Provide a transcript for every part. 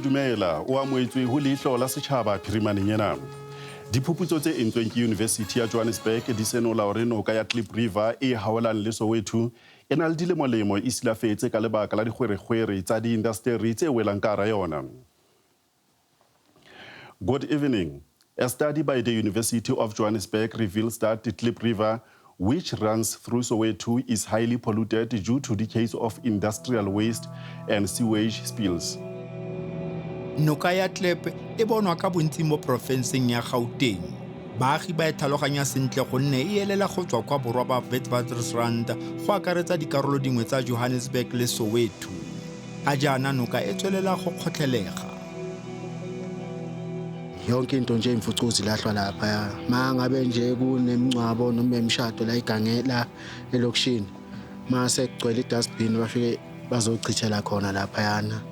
Dumela, o amoetswe ho Leihlo la Setjhaba phirimaneng ena. Diphuputso tse entsweng ke Yunivesithi ya Johannesburg di senola hore noka ya Klip River e haolang le Soweto e na le dilemolemo e silafetse ka lebaka la dikgwerekgwere tsa diindasteri tse welang ka hara yona. Good evening. A study by the University of Johannesburg reveals that the Klip River, which runs through Soweto, is highly polluted due to decades of industrial waste and sewage spills. Noka ya Klip e bonwa ka bontsi mo porofenseng ya Gauteng. Baagi ba e tlhaloganya sentle gonne e elela go tswa kwa borwa ba Witwatersrand go akaretsa dikarolo dingwe tsa Johannesburg le Soweto. Ga jaana noka e tswelela go kgotlhelega. Yonke into nje imfucuzi ilahlwa lapha. Ma ngabe nje kunemingcwabo noma imishado la igangela elokishini, mase kugcwele idustbin bafike bazochithela khona laphayana.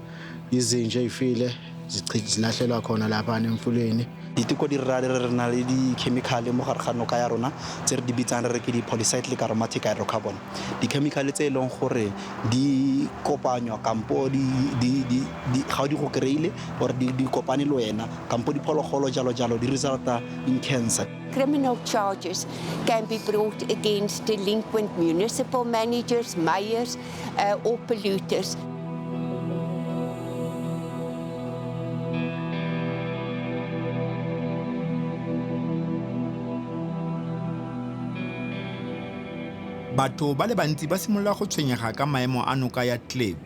Izinja ey'file zilahlelwa khona laphana emfuleni. Diteko di rera re na le di-chemical mo gare ga noka ya rona tse re di bitsang re re ke di-polycyclic aromatic hydrocarbon. Di-chemical tse e leng gore di kopanywa kampo ga di go kry-ile or di kopane le wena kampo diphologolo jalo jalo di resulta in cancer. Criminal charges can be brought against delinquent municipal managers, mayors, or polluters. Batho ba le bantsi ba simolola go tshwenyega ka maemo a noka ya Klip.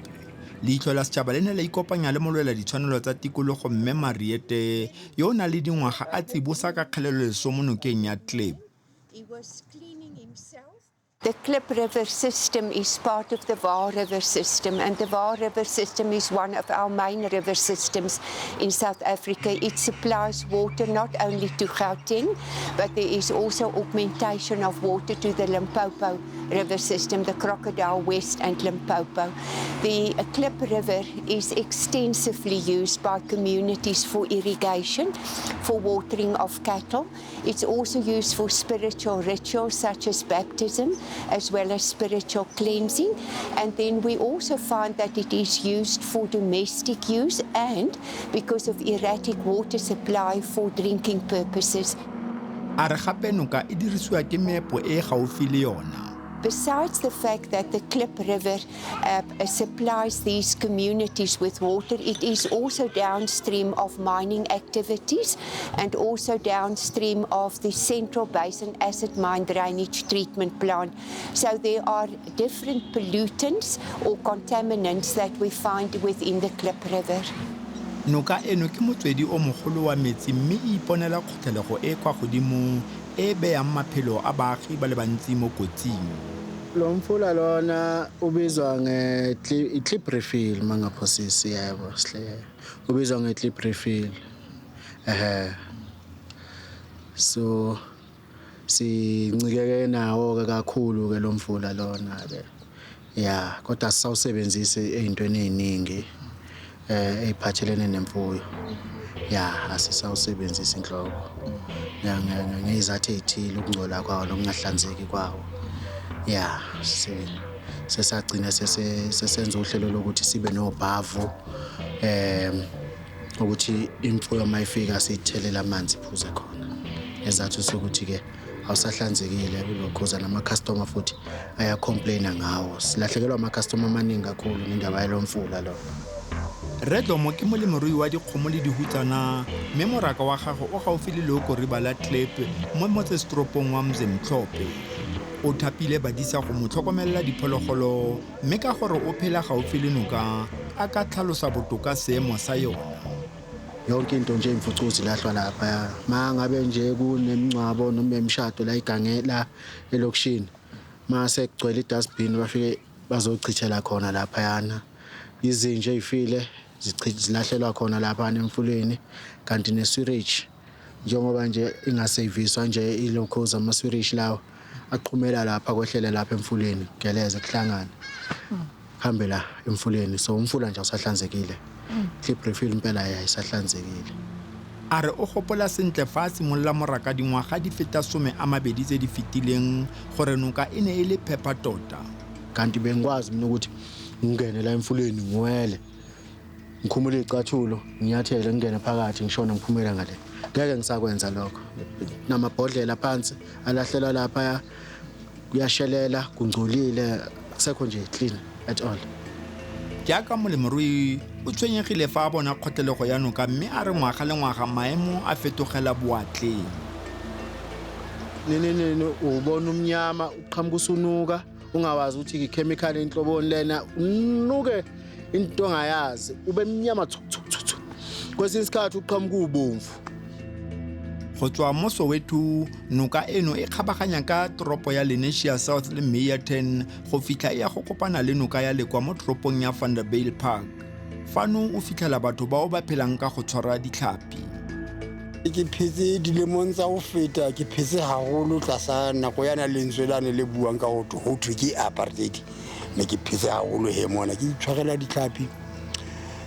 Leitlho la setšhaba le ne la ikopanya le molwela ditshwanelo tsa tikologo Mme Mariete yo o nang le dingwaga a tsibosa ka kgeleloleswe mo nokeng ya Klip. The Klip River system is part of the Vaal River system, and the Vaal River system is one of our main river systems in South Africa. It supplies water not only to Gauteng, but there is also augmentation of water to the Limpopo River system, the Crocodile West and Limpopo. The Klip River is extensively used by communities for irrigation, for watering of cattle. It's also used for spiritual rituals such as baptism, as well as spiritual cleansing. And then we also find that it is used for domestic use and, because of erratic water supply, for drinking purposes. A re gape noka e dirisiwa ke meepo e e gaufi le yona. Besides the fact that the Klip River supplies these communities with water, it is also downstream of mining activities and also downstream of the Central Basin Acid Mine Drainage Treatment Plant. So there are different pollutants or contaminants that we find within the Klip River. Noka eno ke motswedi o mogolo wa metsi mme e iponela kgotlhelego e e kwa godimo e e beyang maphelo a baagi ba le bantsi mo kotsing. Lo mfula lona ubizwa nge-Klip Refill, mangaphosisi, yebo sihle, ubizwa nge-Klip Refill. Ehhe, so sincikeke nawo ke kakhulu ke lo mfula lona ke, ya, kodwa sisawusebenzisi ey'ntweni ey'ningi ey'phathelene nemfuyo, ya, asisawusebenzisi inhloko ngey'zathu ey'thile, ukungcola kwawo nokungahlanzeki kwawo, ya. Sesagcina sesenza uhlelo lokuthi sibe nobhavu ukuthi imfuyo mayifika siyithelele amanzi iphuze khona, ngesizathu sokuthi-ke awusahlanzekile ulokhuza nama-customer futhi ayacomplaina ngawo. Silahlekelwa ama-customer amaningi kakhulu ngendaba yalo mfula lo. Rre Dlomo ke molemirui wa dikgomo le dihutsana mme moraka wa gagwe o gaufi le leokoriba la Klip mo motsesetoropong wa Mzimhlophe. O thapile badisa go mo tlhokomelela diphologolo mme ka gore o phela gaufi le noka a ka tlhalosa botoka seemo sa yona. Yonke into nje imfucuzi ilahlwa lapha. Ma ngabe nje kunemingcwabo noma imishado la igangela elokishini, mase kugcwele idustbin bafike bazochithela khona laphayana. Izinja ey'file zilahlelwa khona laphana emfuleni, kanti ne-sewerage njengoba nje ingaseviswa nje ilokhuza ama-sewerage lawa aqhumela lapha kwehlele lapha emfuleni, kugeleze kuhlangane kuhambe la emfuleni. So umfula nje awusahlanzekile. Klip Refill impela ayisahlanzekile. A re o gopola sentle fa a simolola moraka dingwaga di feta 20 tse di fetileng gore noka e ne e le phepa tota. Kanti bengikwazi mina ukuthi ngingene la emfuleni ngiwele, Ngikhumule icathulo, nginyathele ngingene phakathi ngishona ngiphumela ngale. Ngeke ngisakwenza lokho. Namabhodlela phansi alahlelwa lapha kuyashelela, kungcolile, akusekho nje clean at all. Jaaka molemirui o tshwenyegile fa a bona kgotlelego ya noka mme a re ngwaga le ngwaga maemo a fetogela boatleng. Nini nini ubona umnyama uqhamuka usunuka ungawazi ukuthi ichemical inhloboni lena unuke into ongayazi ube mnyama thu thu thu thu. Kwesinye isikhathi uqhamuka ubomvu. Go tswa mo Soweto, noka eno e kgabaganya ka toropo ya Lenasia South le Meyerton go fitlha e ya go kopana le noka ya Lekwa mo toropong ya Vanderbijlpark. Fano o fitlhela batho bao ba phelang ka go tshwara ditlhapi. Ke phetse dilemong tsa ho feta, ke phetse haholo tlasa nako yana lentswe lane le buang ka ho thwe ke apartheid. Ne ke phetse haholo he mona, ke itshwarela ditlhapi,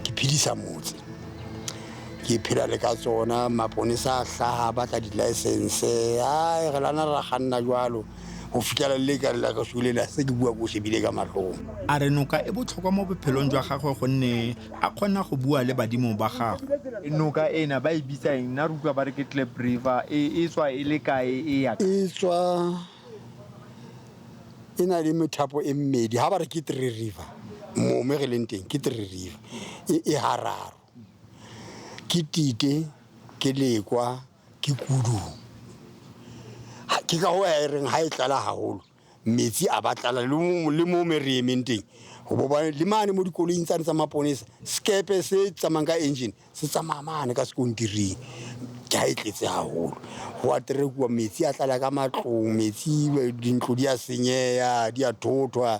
ke phedisa motse. Ke phela le ka tsona, maponesa a hlaha, batla di-license. Ai, re lana ra kganna jwalo ho fihlela le ka la ka la se ke bua ko shebile ka mahlong. A re noka e botlhokwa mo bophelong jwa gagwe gonne a kgona go bua le badimo ba gagwe. Noka ena ba e bitsa eng? Nna re utlwa ba re ke Klip River, e tswa e le kae, e ya kae? E tswa e na le methapo e mmedi, ha ba re ke Three River, mo me re leng teng ke Three River, e hararo. Ke Tite, ke Lekwa, ke Kudu. Ke ka hoo e reng ha e tlala haholo, metsi a ba tlala le mo me re emeng teng. Ho bo ba le mane mo dikoloing tsane tsa maponesa, sekepe se tsamayang ka engine se tsamaya mane ka sekontiring. Ke ha e tletse haholo. Ho a terekuwa, metsi a tlala ka matlong, metsi dintlo di a senyeha, di a thothwa.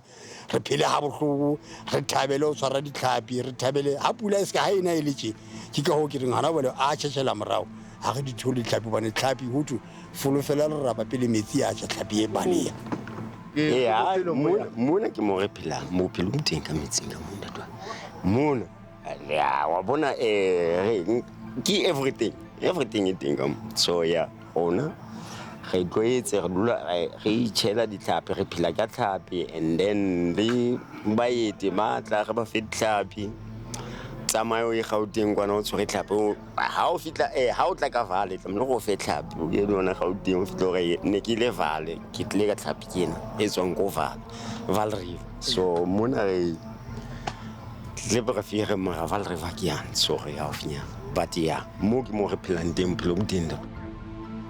Re phele ha bohloko, re thabele ho tshwara ditlhapi, re thabele ha pula e se ka ha ena e le tje. Ke ka hoo ke reng hana jwale a tjhetjhela morao, ha re di thole ditlhapi hobane tlhapi ho thwe folofela leraba pele metsi a tjha, tlhapi e baleha. Mona ke mo re phelang, bophelo bo teng ka metsing ka mona ntate wa. Mona, ya, wa bona, ke everything, everything e teng ka mo. So yeah, rona re tlwaetse, re dula re itjhela ditlhapi, re phela ka tlhapi, and then le baeti ba tla re ba fe ditlhapi. Tsamayo e Gauteng kwana o tshwere tlhapi, ha o fihla, ha o tla ka Vale, tlamehile gore o fe tlhapi, o ye le yona Gauteng, o fihle hore ne ke ile Vale, ke tlile ka tlhapi ke ena e tswang ko Vale, Vaal River. So mona re tle re fihle mara Vaal River ke yane, so re haufinyana. But yeah, mo ke mo re phelang teng, bophelo bo teng.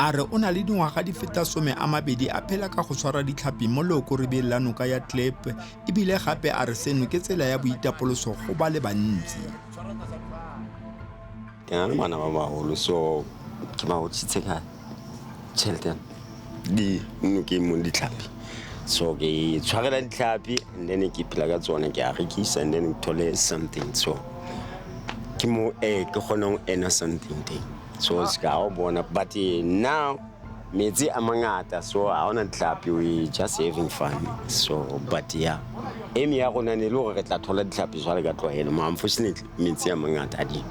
A re o na le dingwaga di feta 20 a phela ka go tshwara ditlhapi mo leokoribeng la noka ya Klip, ebile gape a re seno ke tsela ya boitapoloso go ba le bantsi. Ke na le bana ba baholo, so ke ba hodisitse ka tjhelete di nokeng mo ditlhapi. So ke tshwarela ditlhapi and then ke phela ka tsona, ke a rekisa and then ke thole something. So ke mo ke kgonang ho earn something teng. So se ka o bona, but now metsi a mangata, so ha hona ditlhapi, we just having fun. So but yeah, aim ya rona ne le hore re tla thola ditlhapi jwale ka tlwaelo, ma unfortunately metsi a mangata a di.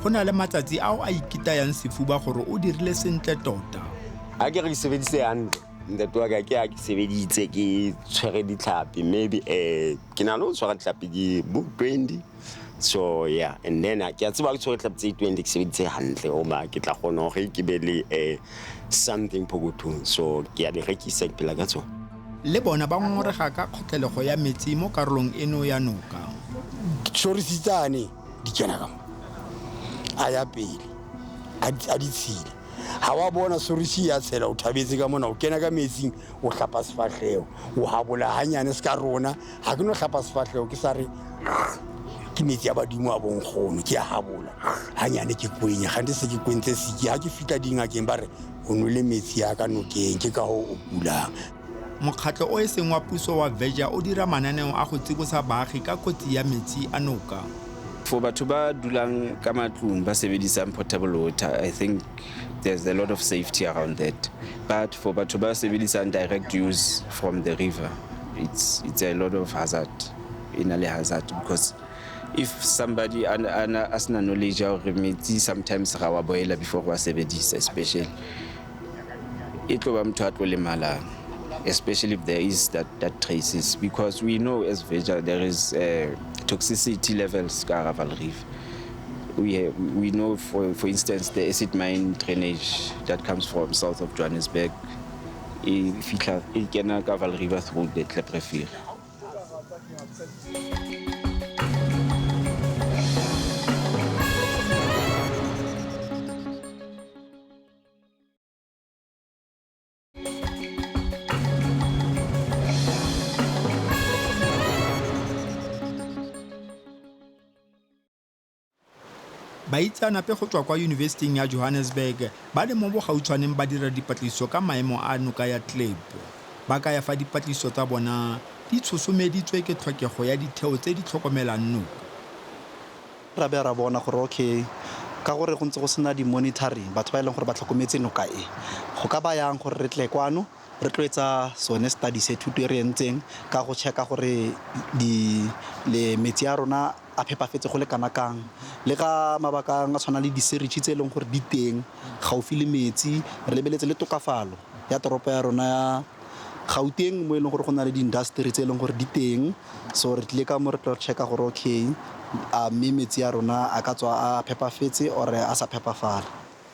Go na le matsatsi ao a ikitayang sefuba gore o dirile sentle tota. Ha ke re ke sebeditse hantle, ntate wa ka, ke ha ke sebeditse ke tshwere ditlhapi, maybe ke na le ho tshwara ditlhapi di bo 20. So yeah, and then ke a tseba ke tshwere ditlhapi tse 20, ke sebeditse hantle hoba ke tla kgona hore ke be le something pokothong. So ke a di rekisa, ke phela ka tsona. Le bona ba ngongorega ka kgotlelego ya metsi mo karolong eno ya noka. Tshorisi tsane di kena ka mo, a ya pele, a di tshila. Ha wa bona sorisi ya tshela, o thabetse ka mona, o kena ka metsing, o hlapa sefahleho, o habola hanyane se ka rona. Ha ke no hlapa sefahleho, ke sa re ke metsi a badimo a bonkgono, ke a habola hanyane, ke kwenya. Kgante se ke kwentse siki, ha ke fihla dingakeng ba re o nwele metsi a ka nokeng, ke ka hoo o kulang. Mokgatlo o e seng wa puso wa Veja o dira mananeo a go tsibosa baagi ka kotsi ya metsi a noka. For batho ba dulang ka matlung ba sebedisang potable water, I think there's a lot of safety around that. But for batho ba sebedisang direct use from the river, it's a lot of hazard, e na le hazard, because if somebody a sena knowledge ya hore metsi sometimes ra wa boila before wa sebedisa, especially e tlo ba motho a tlo lemalang, especially if there is that traces, because we know as Veja there is toxicity levels ka hara Vaal River. We know, for instance, the acid mine drainage that comes from south of Johannesburg, e fitlha e kena ka Vaal River through the Kliprivier. Baitseanape go tswa kwa Yunibesiting ya Johannesburg ba le mo bogautshwaneng ba dira dipatlisiso ka maemo a noka ya Klip. Ba kaya fa dipatlisiso tsa bona di tshosomeditswe ke tlhokego ya ditheo tse di tlhokomelang noka. Ra be ra bona gore okay, ka gore go ntse go sena di-monitoring, batho ba e leng gore ba tlhokometse noka e, go ka ba yang gore re tle kwano re tlo etsa sone study se, thuto e re entseng ka go checka gore le metsi a rona a phepafetse go le kana kang, le ka mabaka a tshwana le di-sewerage tse e leng gore di teng gaufi le metsi. Re lebeletse le tokafalo ya toropo ya rona ya Gauteng mo e leng gore go na le di-industry tse e leng gore di teng. So re tlile ka mo re tlo checka gore okay, a mme metsi a rona a ka tswa a phepafetse or a sa phepafala.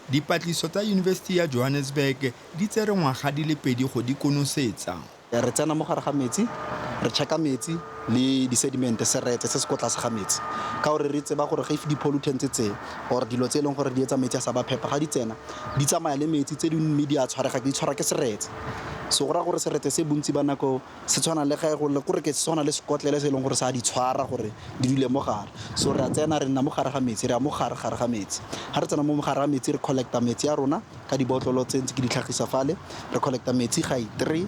Dipatlisiso tsa Yunibesithi ya Johannesburg di tsere ngwaga di le 2 go di konosetsa. Re tsena mo gare ga metsi, re checka metsi le di-sediment, seretse se se ko tlase ga metsi, ka gore re tseba gore ga if di-pollutants tse or dilo tse e leng gore di etsa metsi a sa ba phepa, ga di tsena di tsamaya le metsi tse dingwe mme di a tshwarega, di tshwarwa ke seretse. So go raya gore seretse se bontsi ba nako se tshwana le ga go le gore ke se tshwana le sekotlele se e leng gore sa di tshwara gore di dule mo gare. So re a tsena, re nna mo gare ga metsi, re ya mo gare gare ga metsi. Ga re tsena mo gare ga metsi, re collecta metsi a rona ka dibotlolo tse ntse ke di tlhagisa fale. Re collecta metsi ga i 3,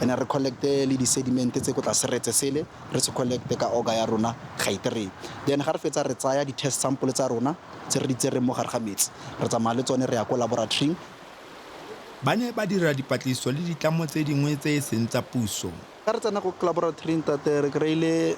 and re collecte le di-sediment tse ko tlase, seretse sele re se collecte ka oga ya rona ga i 3. Then ga re fetsa, re tsaya di-test sample tsa rona tse re di tsereng mo gare ga metsi, re tsamaya le tsone re ya ko laboratory. Ba ne ba dira dipatlisiso le ditlamo tse dingwe tse e seng tsa puso. Ga re tsena ko laboratory, ntate, re kry-ile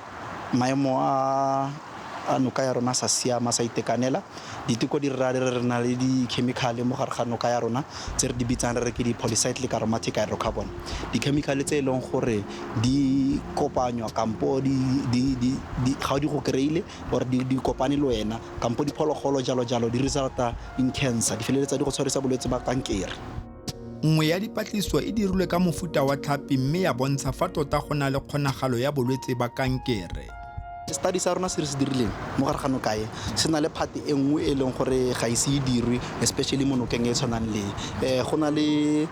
maemo a noka ya rona sa siama, sa itekanela. Diteko di re re re na le di-chemical mo gare ga noka ya rona tse re di bitsang re re ke di-polycyclic aromatic hydrocarbon, di-chemical tse e leng gore di kopanywa kampo ga di go kry-ile or di kopane le wena kampo diphologolo jalo jalo, di resulta in cancer, di feleletsa di go tshwarisa bolwetse ba kankere. Nngwe ya dipatlisiso e dirilwe ka mofuta wa tlhapi mme ya bontsha fa tota go na le kgonagalo ya bolwetse ba kankere. Study sa rona se re se dirileng mo gare ga noka e se na le part e nngwe e leng gore ga ise e dirwe, especially mo nokeng e tshwanang le go na le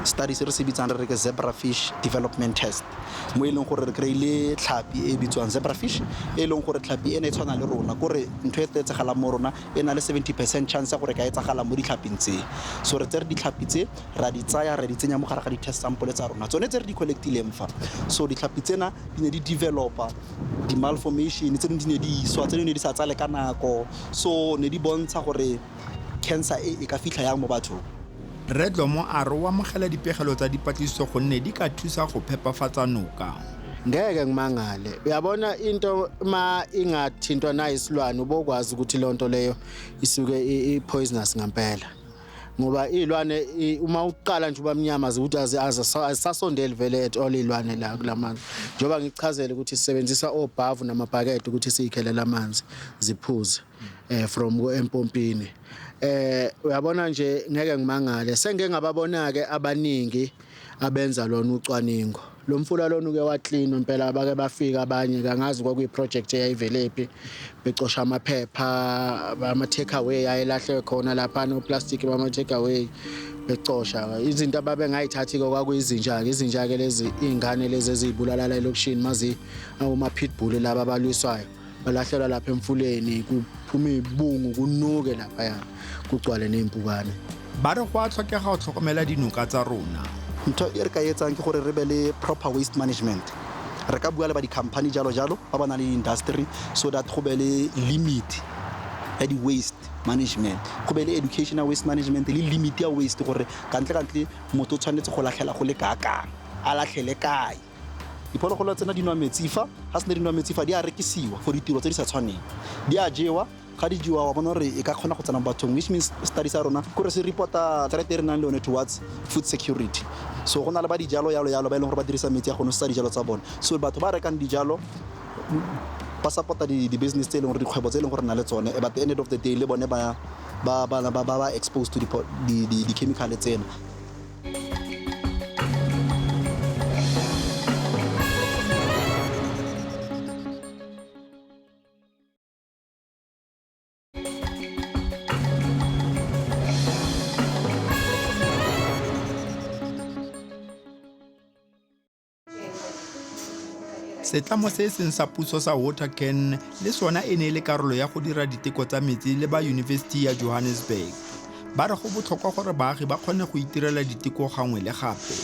study se re se bitsang re re ke zebrafish development test, mo e leng gore re kry-ile tlhapi e bitswang zebrafish, e leng gore tlhapi ena e tshwana le rona, kore ntho e etsegalang mo rona e na le 70% chance ya gore e ka etsagala mo ditlhaping tse. So re tsere ditlhapi tse, ra di tsaya, ra di tsenya mo gare ga di-test sample tsa rona, tsone tse re di collectileng fa. So ditlhapi tsena di ne di developa di-malformation tse dingwe, di ne di iswa, tse dingwe ne di sa tsale ka nako. So ne di bontsha gore cancer e e ka fitlha yang mo bathong. Rre Dlomo a re o amogela dipegelo tsa dipatlisiso gonne di ka thusa go phepafatsa noka. Ngeke ngimangale, uyabona into ma ingathintwa na isilwane ubokwazi ukuthi leyo nto leyo isuke i-poisonous ngempela, ngoba iy'lwane uma uqala nje uba mnyama ukuthi azisasondeli vele at all iy'lwane la kulamanzi. Njengoba ngikuchazele ukuthi sisebenzisa obhavu namabhakede ukuthi siyikhelele amanzi ziphuze from empompini. Uyabona nje, ngeke ngimangale sengike ngababona-ke abaningi abenza lona ucwaningo. Lo mfula lona uke waklinwa impela, bake bafika abanye, angazi kwakuyi-project eyayivelephi, becosha amaphepha ama-take away ayelahlwe khona laphana, oplastiki bama-take away, becosha izinto ababengayithathi-ke. Kwakuyizinja-ke, izinja-ke lezi, iy'ngane lezi eziyibulala la elokishini, mazi oma-pitbull laba abalwiswayo, balahlelwa lapha emfuleni, kuphuma iy'bungu, kunuke laphayana, kugcwale ney'mpukane. Ba re go a tlhokega go tlhokomela dinoka tsa rona. Ntho e re ka etsang ke gore re be le proper waste management. Re ka bua le ba di-company jalo jalo ba ba nang le industry, so that go be le limit ya di-waste management, go be le educational waste management le limit ya waste, gore kantle kantle motho o tshwanetse go latlhela go le kaakang, a latlhele kae. Diphologolo tsena di nwa metsi fa, ga se ne di nwa metsi fa, di a rekisiwa for ditiro tse di sa tshwaneng, di a jewa. Ga di jewa, wa bona gore e ka kgona go tsena mo bathong, which means study sa rona kore se reporta threat e re nang le yone towards food security. So go na le ba dijalo yalo yalo ba e leng gore ba dirisa metsi a go nosetsa dijalo tsa bone. So batho ba rekang dijalo Ba support-a di-business tse e leng gore dikgwebo tse e leng gore na le tsone, but at the end of the day le bone ba exposed to di-chemical tsena. Setlamo se seng sa puso sa WaterCan le sona e ne e le karolo ya go dira diteko tsa metsi le ba Yunibesithi ya Johannesburg. Ba re go botlhokwa gore baagi ba kgone go itirela diteko gangwe le gape.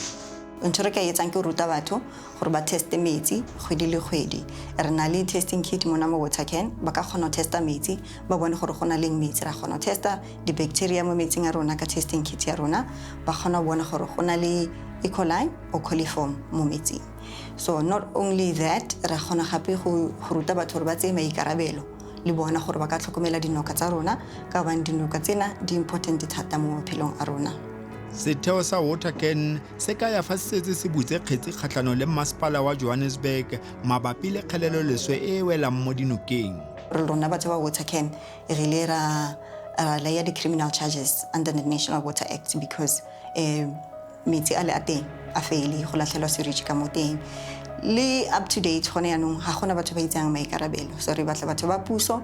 Ntho re ka etsang ke go ruta batho gore ba teste metsi kgwedi le kgwedi. Re na le testing kit mona mo WaterCan, ba ka kgona go testa metsi, ba bone gore go na leng metsi. Ra kgona go testa di-bacteria mo metsing a rona ka testing kit ya rona, ba kgona go bona gore go na le E. coli or coliform mo metsing. So not only that, re kgona gape go ruta batho gore ba tseye maikarabelo le bona gore ba ka tlhokomela dinoka tsa rona, ka gobane dinoka tsena di important thata mo maphelong a rona. Setheo sa WaterCan se kaya fa se setse se butse kgetsi kgatlhanong le masepala wa Johannesburg mabapi le kgeleloleswe e e welang mo dinokeng. Re rona batho ba WaterCan re ile ra laya di-criminal charges under the National Water Act because metsi a le a teng a fele go latlhelwa sewage ka mo teng. Le up to date gone yaanong ga gona batho ba itsang maikarabelo, so re batla batho ba puso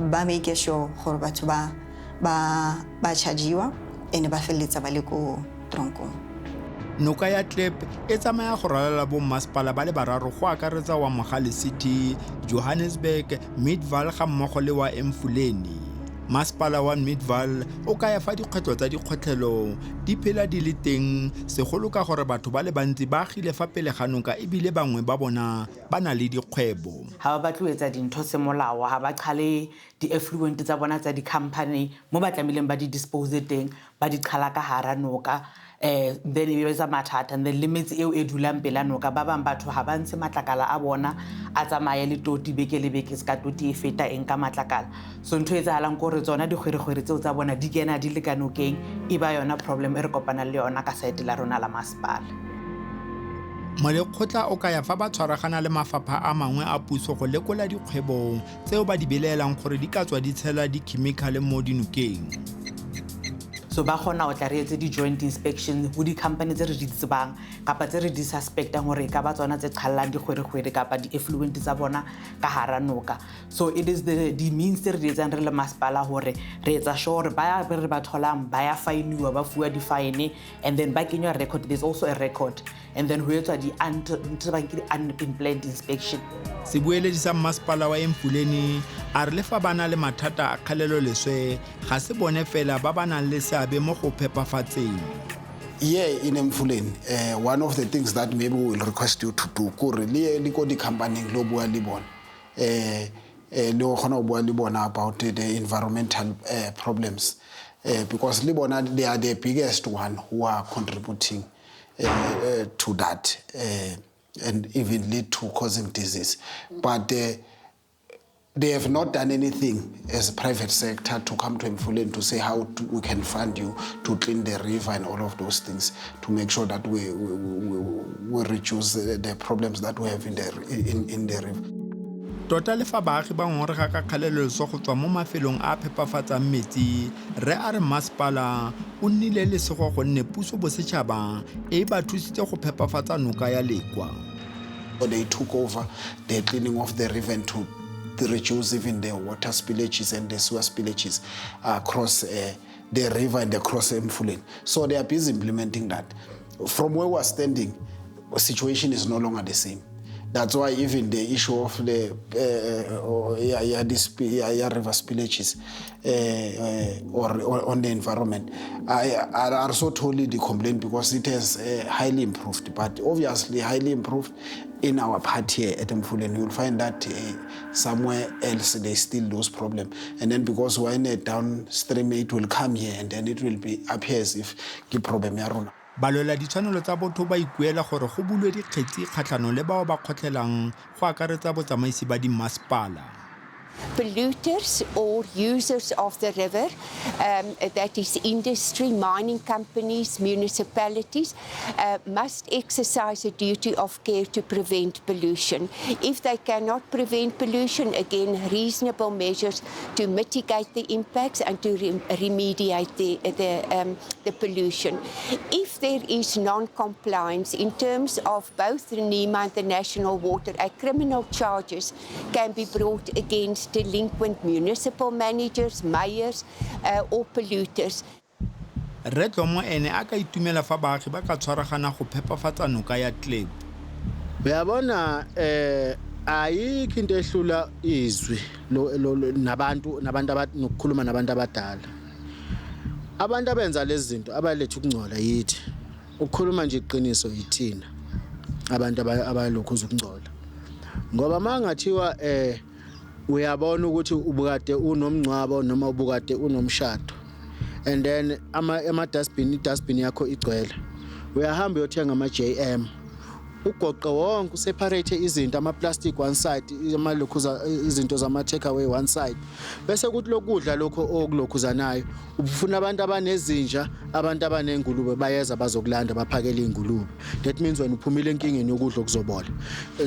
ba make sure gore batho ba chargiwa and ba feleletsa ba le ko tronkong. Noka ya Klip e tsamaya go ralala bommasepala ba le bararo go akaretsa wa Mogale City, Johannesburg, Midvaal ga mmogo le wa Emfuleni. Masepala wa Midvaal o kaya fa dikgwetlho tsa dikgotlhelo di phela di le teng, segolo ka gore batho ba le bantsi ba agile fa pele ga noka ebile bangwe ba bona ba na le dikgwebo. Ha ba batle ho etsa dintho semolao, ha ba qhale di-effluent tsa bona tsa di-company mo ba tlamehileng ba di dispose teng, ba di qhala ka hara noka, then e etsa mathata. And then le metse eo e dulang pela noka, ba bang batho ha ba ntshe matlakala a bona, a tsamaye le toti beke le beke, ska toti e feta e nka matlakala. So ntho e etsahalang ke hore tsona dikgwerekgwere tseo tsa bona di kena di le ka nokeng, e ba yona problem e re kopanang le yona ka side la rona la masepala. Molekgotla o kaya fa ba tshwaragana le mafapha a mangwe a puso go lekola dikgwebo tseo ba di belaelang gore di ka tswa di tshela dikhemikhale mo dinokeng. So ba kgona ho tla re etse di-joint inspection ho di-company tse re di tsebang kapa tse re di suspectang hore e ka ba tsona tse qhallang dikgwerekgwere kapa di-effluent tsa bona ka hara noka. So it is the means tse re di etsang re le masepala hore re etsa sure hore ba ya re ba tholang ba ya fine-iwa, ba fuwa di-fine, and then ba kenywa record. There's also a record, and then ho etswa ntho tse bang ke di-unplanned inspection. Sebueledi sa masepala wa Emfuleni a re le fa ba na le mathata a kgeleloleswe, ga se bone fela ba ba nang le seabe mo go phepafatseng. Here in Emfuleni, one of the things that maybe we will request you to do, kore le ko di-company lo bua le bona, le o kgona ho bua le bona about the environmental problems, because le bona they are the biggest one who are contributing to that, and even lead to causing disease. But they have not done anything as a private sector to come to Emfuleni to say how we can fund you to clean the river and all of those things to make sure that we reduce the problems that we have in the river. Tota le fa baagi ba ngongorega ka kgeleloleswe go tswa mo mafelong a a phepafatsang metsi, re a re masepala o nnile lesego gonne puso bosetšhaba e ba thusitse go phepafatsa noka ya Lekwa. They took over the cleaning of the river and to reduce even the water spillages and the sewer spillages across the river and across Emfuleni. So they are busy implementing that. From where we are standing, the situation is no longer the same. That's why even the issue of the river spillages or on the environment, I also totally the complaint because it has highly improved. But obviously highly improved in our part here at Emfuleni, you'll find that somewhere else there's still those problems. And then because we're in a downstream, it will come here and then it will be appear as if the problem ya rona. Balwela ditshwanelo tsa botho ba ikuela gore go bulwe dikgetsi kgatlhanong le bao ba kgotlhelang go akaretsa botsamaisi ba dimmasepala. Polluters or users of the river, that is industry, mining companies, municipalities, must exercise a duty of care to prevent pollution. If they cannot prevent pollution, again, reasonable measures to mitigate the impacts and to remediate the pollution. If there is non-compliance in terms of both the NEMA and the National Water Act, criminal charges can be brought against delinquent municipal managers, mayors, or polluters. Rre Dlomo ene a ka itumela fa baagi ba ka tshwaragana go phepafatsa noka ya Klip. Uyabona, ayikho into ehlula izwi nabantu nokukhuluma nabantu abadala. Abantu abenza lezi zinto, abaletha ukungcola, yithi. Ukukhuluma nje iqiniso, yithina abantu abalokhuza ukungcola, ngoba mangathiwa uyabona ukuthi ubukade unomngcwabo noma ubukade unomshado and then ama dustbin, i-dustbin yakho igcwele, uyahamba uyothenga ama-JM, ugoqe wonke, useparate izinto, ama-plastic one side, amalokhuza izinto zama-take away one side, bese kuthi lokudla lokho okulokhuzanayo ufuna abantu abanezinja, abantu abanengulube, bayeza bazokulanda, baphakele iy'ngulube. That means wena uphumile enkingeni yokudla okuzobola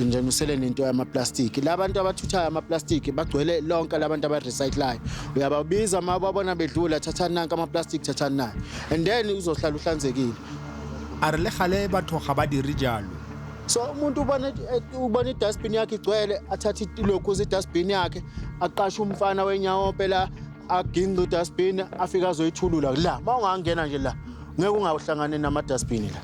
nje, usele nento yama-plastic. La bantu abathuthayo ama-plastic bagcwele lonke, labantu aba-recyclayo uyababiza ma babona bedlula, thathani nanka ama-plastic, thathani nayo, and then uzohlala uhlanzekile. A re le gale batho ga ba dire jalo. So umuntu ubona i-dustbin yakhe igcwele, athathe ilokhuza i-dustbin yakhe, aqashe umfana wenyawo la, aginqe i-dustbin, afike azoyithulula la. Ma ungangena nje la, ngeke ungawuhlangane nama-dustbin la,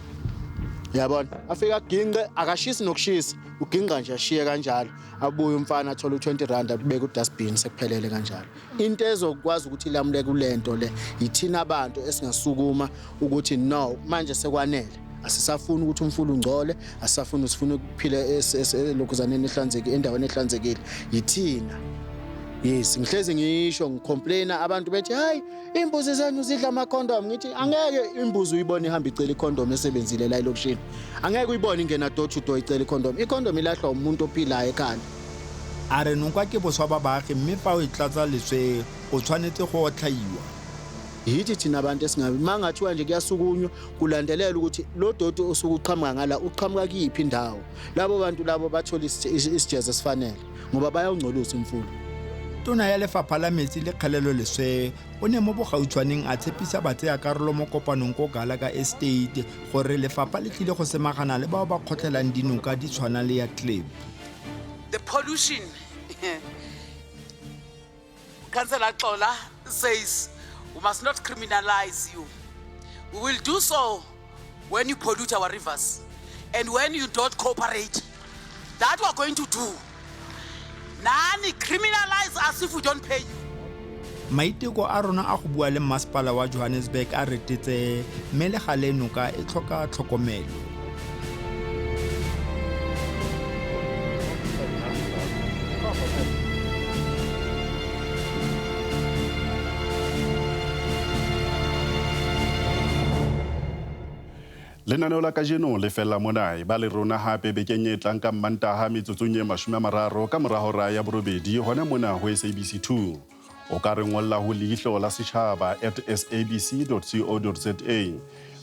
yabona. Afike aginqe, akashisi nokushisa, uginqa nje ashiye kanjalo, abuye umfana athole u-20 rand, abeke u-dustbin, sekuphelele kanjalo. Into ezokwazi ukuthi ilamule kulento le yithina abantu esingasukuma ukuthi no, manje sekwanele, asisafuni ukuthi umfula ungcole, asisafuni, sifuna ukuphila elokhuzaneni ehlanzekile, endaweni ehlanzekile, yithina. Yes, ngihlezi ngisho, ngicomplaina, abantu bethi, "Hayi, imbuzi zenu zidla ama-condom." Ngithi angeke imbuzi uyibone ihamba icela icondom esebenzile la elokishini. Angeke uyibone ingena door to door icela icondom. Icondom ilahlwa umuntu ophilayo ekhanda. A re noka ke boswa ba baagi, mme fa o e tlatsa leswe o tshwanetse go otlhaiwa. Yithi thina abantu esingabi. Uma ngathiwa nje kuyasukunywa, kulandelela ukuthi lo doti osuke uqhamuka ngala uqhamuka kuyiphi indawo, labo bantu labo bathola isijezo esifanele, ngoba bayawungcolisa umfula. Tona ya Lefapha la Metsi le Kgelelo Leswe o ne mo bogautshwaneng a tshepisa batseyakarolo mo kopanong ko Gallagher Estate gore lefapha le tlile go samagana le bao ba kgotlhelang dinoka di tshwana le ya Klip. The pollution. Councillor Xola says we must not criminalize you. We will do so when you pollute our rivers and when you don't cooperate. That we're going to do. Nani, criminalize us if we don't pay you. Maiteko a rona a go bua le masepala wa Johannesburg a retetse, mme le gale noka e tlhoka tlhokomelo. Lenaneo la kajeno le fella mona. E ba le rona hape bekeng e tlang ka Mmantaha, metsotsong e 30 ka mora hora ya 8, hona mona ho SABC 2. O ka re ngolla ho leihlo la setjhaba@sabc co za.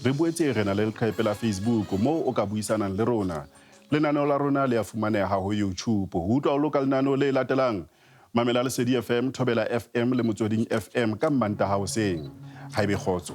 Re boetse re na le leqhepe la Facebook moo o ka buisanang le rona. Lenaneo la rona le a fumaneha ho YouTube. Ho utlwa o loka lenaneo le latelang, mamela Lesedi FM, Thobela FM le Motsweding FM ka Mmantaha hoseng. Ha ebe kgotso.